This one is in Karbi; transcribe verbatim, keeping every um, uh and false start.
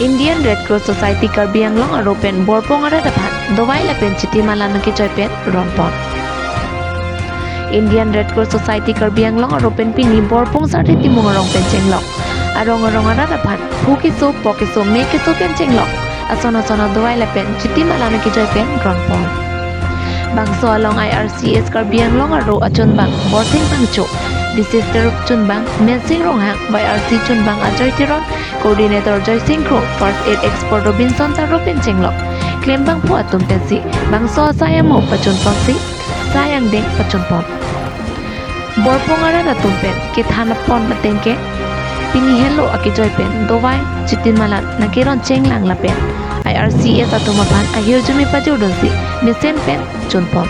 Indian Red Cross Society Karbi Anglong aro pen Borpong arat aphan dovai lapen chiti mala nangkejoi pen ron pon. Indian Red Cross Society Karbi Anglong aro pen pini Borpong Sarthe Timung arong pen chenglok arong arong arat aphan phu keso, po keso, me keso pen chenglok ason ason adovai lapen chiti mala nangkejoi pen ron pon. Bangso along I R C S Karbi Anglong aro achunbang Borsing Phangcho, Disaster chunbang Mensing Ronghang, Y R C chunbang Ajoy Teron, Coordinator Joysing Kro, First Aid Expert Robinson Taro pen chenglok klembangpo atum pensi bangso asai amo pachun ponsi sai angdeng pachun pon. Borpong arat atum pen kethan pon ateng ke pini helo akejoi pen dovai chiti mala nangkeron chenglang lapen I R C S atum aphan ahirjume pajordunsi mesen pen chun pon.